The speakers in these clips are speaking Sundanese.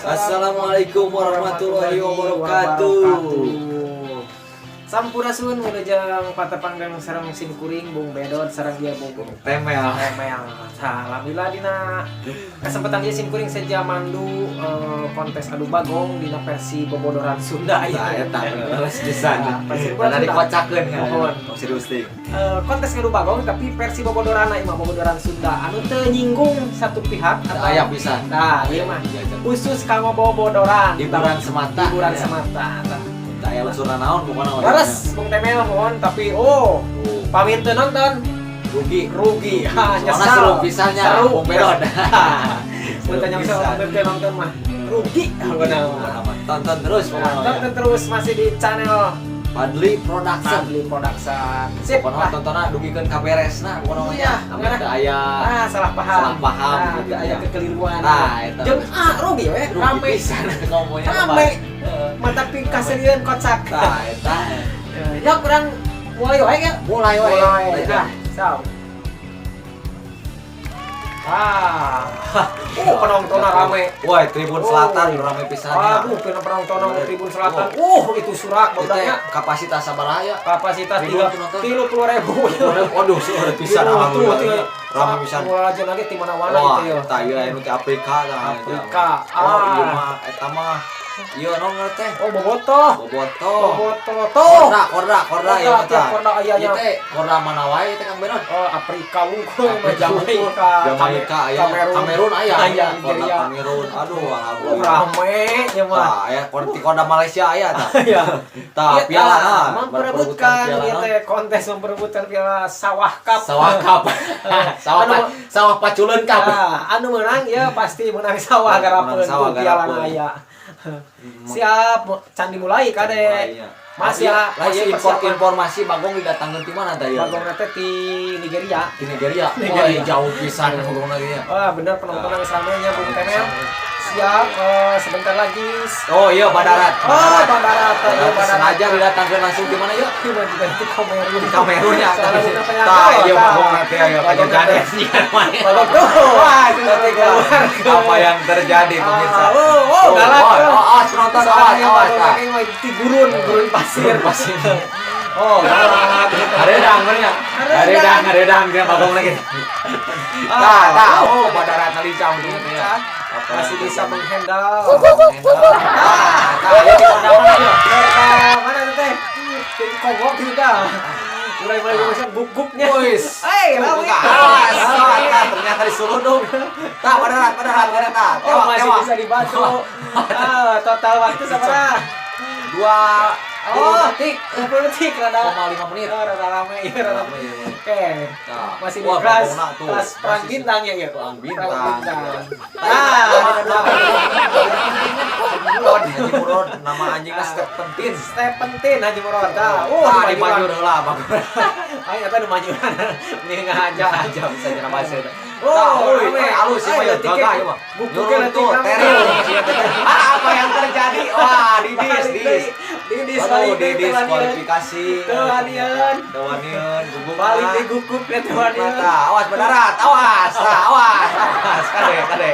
Assalamualaikum warahmatullahi wabarakatuh. Sampurasun, wilujeng patepang sareng sim kuring, Bung Bedot, sareng dia Bung Temel. Temel. Nah, alhamdulillah dina kesempatan ieu sim kuring seja mandu kontes adu bagong dina versi bobodoran Sunda Nah, ieu. Eta leres pisan. Nah, versi Karena Sunda. Dikocakeun kan. Mohon. Tong serius teuing. Kontes ngadu bagong tapi versi bobodoran ieu mah bobodoran Sunda anu teu nyinggung satu pihak Teu aya pisan. Nah, ieu mah Iya, iya. khusus kanggo bobodoran. Hiburan semata. Hiburan Ya. semata. Tah. Teu aya unsur naon pokona mah. Leres, Bung Temel, mohon, tapi oh, Tuh, pamit teu nonton rugi. Rugi. Ha, Soalnya nyesal. seru pisannya, Seru. Bung Bedot. Mun teu nyesel pisan. teu nonton mah rugi pokona mah. Tonton terus pokona mah, ya. Tonton terus masih di channel Padli Production. Padli Production. Sip Pokona mah lah. tontonna dugikeun ka beresna pokona mah, ya. Iya, amanah. Teu aya Ah, salah paham. Salah paham, Nah, gitu teu aya ya. kekeliruan. Nah, eta. Jeung ah rugi we, Rugi rame. Pisan ngomongnya. Rame. Heeh. Mata pikasieun kocak. Tah, eta. Ya kurang mulai wae ya. Mulai wae. Mulai. Nah, Ah, so. Ah, oh, penontonnya rame. Wah, Tribun Oh. Selatan rame pisan ya. Aduh, penonton Tribun Selatan. Oh. Itu surak Itu baudaknya. Kapasitas sabaraha ya? Kapasitas Tribun tiga penonton. 30.000. Waduh, sudah pisan, alhamdulillah. Rame pisan. Mulai lagi di mana-mana Wah, itu ya. eta ieu anu ti Afrika tah. Afrika. Oh, ieu Ah. mah eta mah. Ieu naon ngaran teh? Oh, Bobotoh. Bobotoh. Bobotoh. Tuh. Korda, korda, korda ieu mah Korda, tiap tah. korda aya Ieu nya. teh korda mana wae teh, Kang Benon? Oh, Afrika wungkul, Afrika Jamaika, Jamaika aya, Kamerun. Kamerun aya, Aya, korda Nigeria. Kamerun. Aduh, Oh, alhamdulillah. rame ya mah. Tah, aya korda ti korda Malaysia aya tah. Iya. Tah, Iya, piala tah, nah, memperebutkan piala ieu naon? teh kontes memperebutkan piala Sawah Cup. Sawah Cup. Sawah Sawah Paculeun Cup. Ah, anu menang ya pasti menang sawah Menang garapeun sawah tuh piala garapeun. aya. Siap, can dimulai kade. Masih ya, lah masih ieu persiapan. Informasi bagong didatangkeun ti mana tah ieu? Bagong teh di Nigeria. Di Nigeria. Nigeria. Wah, jauh pisan bagongna ge nya. Wah, bener penonton yang ramenya, Bung Temel. Siap, sebentar lagi. Oh iya, Badarat. Oh, Badarat. Iya, Badarat. Sengaja didatangkeun langsung di mana yuk? Di mana juga di Kamerun. Di Kamerun ya. Soalnya bukan kayak Tah, apa, iya tah. bagong teh aya Bagong kejadian teh. sih kan. Bagong tuh. Wah, itu Ketika keluar. apa yang terjadi, pemirsa? Ah, oh, oh, galak. Oh, oh, awas penonton, awas, Soalnya awas. bagong Tah. teh mah di gurun, gurun pasir. Gurun pasir. Oh, galak. Hareudang bener nya. Hareudang, hareudang dia bagong lagi. Tah, tah. Oh, Badarat lincah untungnya teh ya. Apa Masih yang bisa terjadi? menghandle. Tah, tah, ieu di korda mana ieu? Korda mana tuh teh? Di Kongo gitu dah. Mulai mulai bisa guk-guknya. Wis. Eh, rame. Awas, Rame. tah, ternyata disuludung. Tah, Badarat, Badarat, Badarat, tah. Oh, Tewak, masih tewak. bisa dibantu. Ah, total waktu sabaraha? Dua Oh, detik. 20 detik rada. Koma lima menit. Oh, rada rame ya, rada. Rame, iya. Oke. Nah, Masih di wah, kelas bagongna tuh. kelas perang Masih bintang ya, ya. Perang bintang. Perang bintang. Nah, Nah, Haji Murod, Haji Murod, nama anjingnya Stephen Tin. Stephen Tin Haji Murod. Tah, Tah, di di Banjur heula, bagong. Ayo eta nu majuran. Mending ngaja. Aja bisa nyerah bahasa eta. Oh, Tah, euy, rame. euy, halus sih Ayo, mah ya, leutik gagah ge. ieu mah. Guguk ge leutik Nyurun tuh, rame. teril maksudnya teh. Ah, apa yang terjadi? Wah, didis, Balik dis. deui. Didis Aduh, balik deui, didis teu wanian. kualifikasi. Teu wanian. Teu wanian, guguk. Balik deui guguk teh teu wanian. Tah, awas Badarat, awas, tah, awas, awas, kade, kade.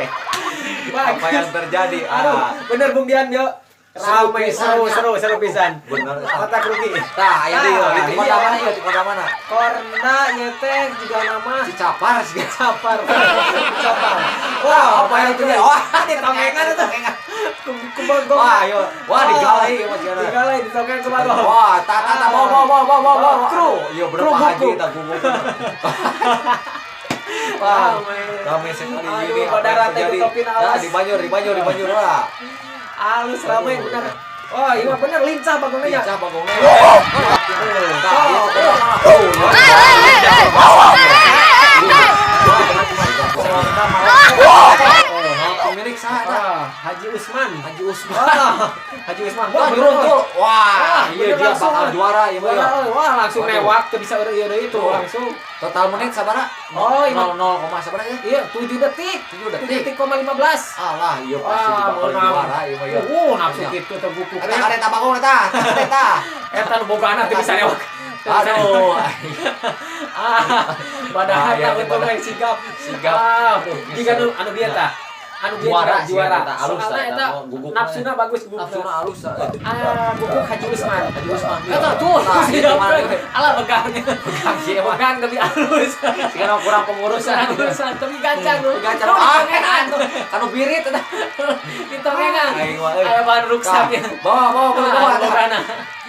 Apa yang terjadi? Aduh, Ah. bener Bung Dian yo. Seru Rame, pisan, seru, ya. seru, seru pisan. Bener. Otak rugi. Tah, aya deui Tah, di kota iya. mana ieu? Di kota mana? Korna ieu teh juga nama Cicapar sih. Capar. Capar. Wah, apa yang terjadi? Wah, di tongengan itu. Ku bagong. Wah, ayo. Wah, digalai ieu mah cenah. Digalai di tongeng ku bagong. Wah, ta ta ta bawa bawa bawa bawa bawa. Kru. Iya, Kru berapa haji guguk. tak guguk. Wah, Rame. rame sekali Aduh, ini. Apa yang Badarat teh terjadi? ditopin, Nah, awas. di Banjur, di Banjur, di Banjur lah. Halus rame Aduh. bener. Wah, iya mah bener lincah bagongnya. Lincah bagongnya. Tah, Oh, ieu oh. Oh, iya. Oh, pemilik saha eta? Ah, Haji Usman. Haji Usman. Wah, Haji Usman. Wah, bener, nyurun tuh. Wah, Wah, iya bener dia langsung, bakal ah. juara ya, Wah, ya. wah, langsung Waduh. newak tuh bisa udah iya itu Tuh. langsung. Total menit sabaraha? Oh, iya. 0, 0, sabaraha ya? Iya, 7 detik. 7 detik. 7 detik koma 15. Alah, iya pasti Wah, bakal menang. juara ieu mah ya. Nafsu gitu terbuku. Eta kareta bagong eta, kareta. Eta nu bogana teu bisa lewat. Aduh. Ah, padahal Bahaya, tak untung padahal. Sigap. Sigap. Ah, Aduh, jika nu anu bieu tah. Anu bieu Juara, juara. eta alus Soalna eta, eta gugukna. Nafsuna bagus gugukna. Nafsuna alus. Ah, guguk Haji Usman. Haji Usman. Eta tuh, Nah, siap. itu mana? Alah begangnya. Begang sih emang. Begang tapi halus. Sekarang kurang pengurusan. Urusan tapi gancang lu. Gancang. Ah, kan anu birit eta. Ditongengan. Aing mah euy. Aya bahan ruksak ya. Bawa, bawa, bawa, bawa. Bogana.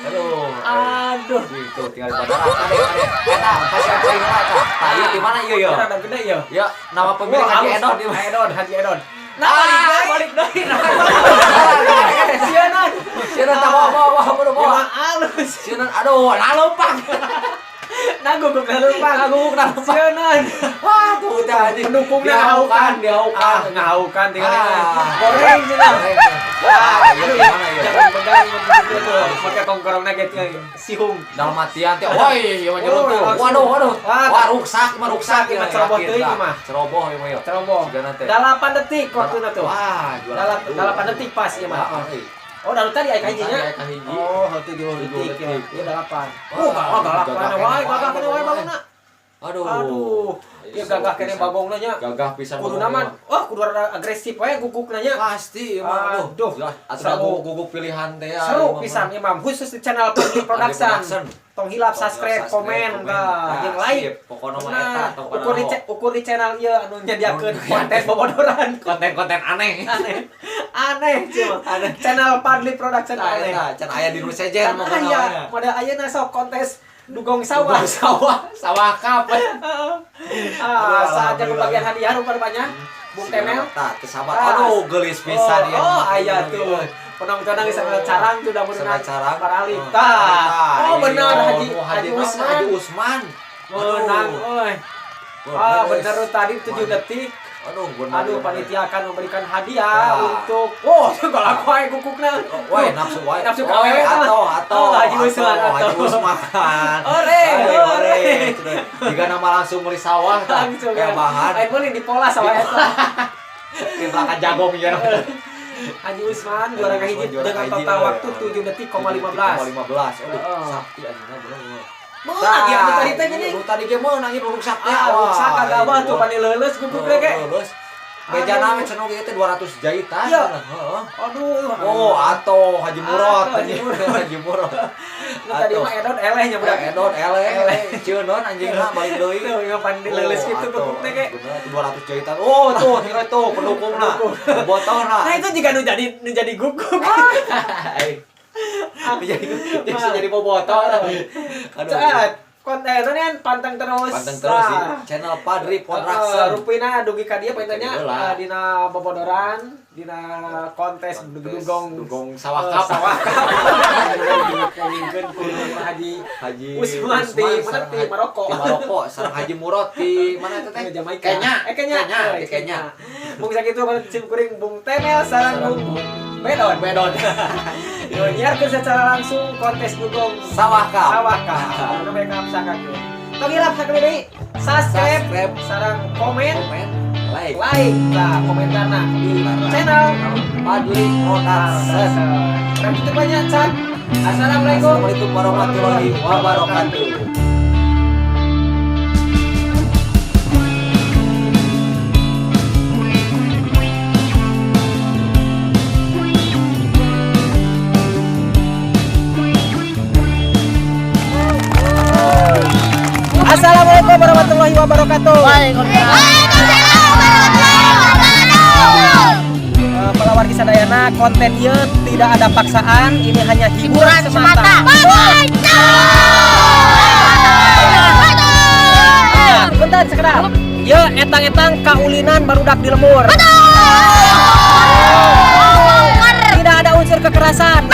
Aduh. Aduh. Gitu tinggal di bandara. Kade, kade. Eta pasien aing lah eta. Tah ieu di mana ieu ya? Rada gede ya. Ya, nama pemilik Haji Edon di mana? Edon, Haji Edon. Nah, Ah, balik deui, balik deui. Sieun. Sieun tah bawa, bawa, bawa, bawa, Ya bawa. mah alus. Sieun aduh, nah lompat. Nah, guguk na leumpang. Nah, guguk na leumpang. Sieun. Wah, tuh udah anjing. Pendukungnya Dihaukan, dihaukan. Ah, ngahaukan tinggal. Ah. Goreng cenah. Wah, ieu di mana ieu? Jangan begang gitu tuh. Pakai tongkrongna gitu sihung. Dalam matian teh, woi, ieu mah nyeruntuh. Oh, langsung. Waduh, waduh. Wah, Wah, ruksak, mah ruksak. Ruksak, mah ceroboh teuing ieu mah. Ceroboh ieu mah ieu. Ceroboh. Sigana teh. 8 detik waktuna tuh. Wah, juara. 8 detik pas ieu mah. Euy. Oh, dalu tadi aya kahiji nya. Aya kahiji. Oh, heuh 7 Tujuh detik ya. detik. Ieu 8. Wah, Oh, gagah gagah keneh keneh wae, wae, gagah keneh wae wae. bagongna. Aduh. Aduh. Ieu gagah keneh bagongna nya. Gagah pisan Kudu bagongna nama, mah. oh kudu rada agresif wae gugukna nya. Pasti ieu mah. Aduh. Aduh. Atuh Seru. guguk pilihan teh ya. Seru ieu mah. pisan imam khusus di channel Putri Production. Production. Tong hilap subscribe, komen, tah, jeung like. Pokokna mah eta Nah, tong ukur di ukur di channel ieu anu nyadiakeun konten bobodoran. konten-konten aneh. Aneh. Aneh cuma. Channel Padli Production Nah, aneh. eta can aya di nu sejen Can pokona aya, mah. model ayeuna sok kontes dugong sawah. Sawah, sawah, sawah kap. Ah, saatnya pembagian hadiah rupa-rupanya. Bung Temel. Tah, teu sabar. Ah. Aduh, geulis pisan Oh, ieu. oh aya tuh. Penonton geus sama carang tuh udah Sama meunang carang. Baralip. Oh, Tah. Oh, benar Haji Oh, Haji Usman. Haji Usman. Menang euy. Ah, bener tadi 7 detik. Aduh, bener. Aduh, panitia akan memberikan hadiah Tah. untuk oh, galak wae gugukna. Woi, nafsu wae. Nafsu Woi, kawewe tah. atau atau Oh, Haji Usman atau Haji atau. Usman. Ore, Ore, ore. Jika nama langsung meuli sawah tah. Langsung Kayak bahan. Lain meuli dipola sawah eta. Di belakang jago ya. Haji Usman juara kahiji Juara dengan kahiji, total eh. waktu 7 detik koma 15. 15. Aduh, Heeh. sakti anjingna bener. Meunang ya anu tadi teh gini. Nu tadi ge meunang ieu ruksak teh. Ah, ruksak kagak tuh pani leuleus guguk ge. Leuleus. Bejana mah cenah ge teh 200 jahitan. Iya. Heeh. Aduh. Oh, atau Haji Murad, Atau Haji Murad. Haji Murad. Nu tadi mah Edon eleh nya budak. Edon eleh, ceunon anjingna balik deui. Tuh, yang pani leuleus kitu guguk teh ge. Bener, 200 jahitan. Oh, tuh, kira tuh pendukungna. Botolna. Nah, itu juga nu jadi guguk. Jadi bisa jadi bobotoh. Aduh. Saat konten kan panteng terus. Panteng terus di Tah. channel Padri Heeh, Production. rupina dugi ka dieu pantennya Heula. dina bobodoran, dina kontes dugong dugong sawah eh, kap. sawah kap. Dingkeun ku Haji Haji Usman di mana sareng di Maroko. Di Maroko, sareng Haji Murad di mana itu teh? Jamaika. Kenya. Eh Kenya. Kenya, Oh, di Kenya. Mung sakitu sim kuring Bung Temel sareng Sareng Bung Bedon. Bedon. Yo nyiarkeun secara langsung kontes dugong Sawah kap. sawah kap. Anu mereka sangkakeun. Tong hilap sakali deui subscribe, Subscribe, sareng komen, komen, like. like lah komentarna di channel Padli Production. Dan itu banyak Cak. Assalamualaikum. Assalamualaikum warahmatullahi wabarakatuh. Assalamualaikum warahmatullahi wabarakatuh. Waalaikumsalam warahmatullahi wabarakatuh. Pelawargi sadayana konten ieu tidak ada paksaan, ini hanya hiburan Hiburan semata. semata. Nah, bentar sekedar. Ye etang-etang kaulinan barudak di lembur. Tidak ada unsur kekerasan.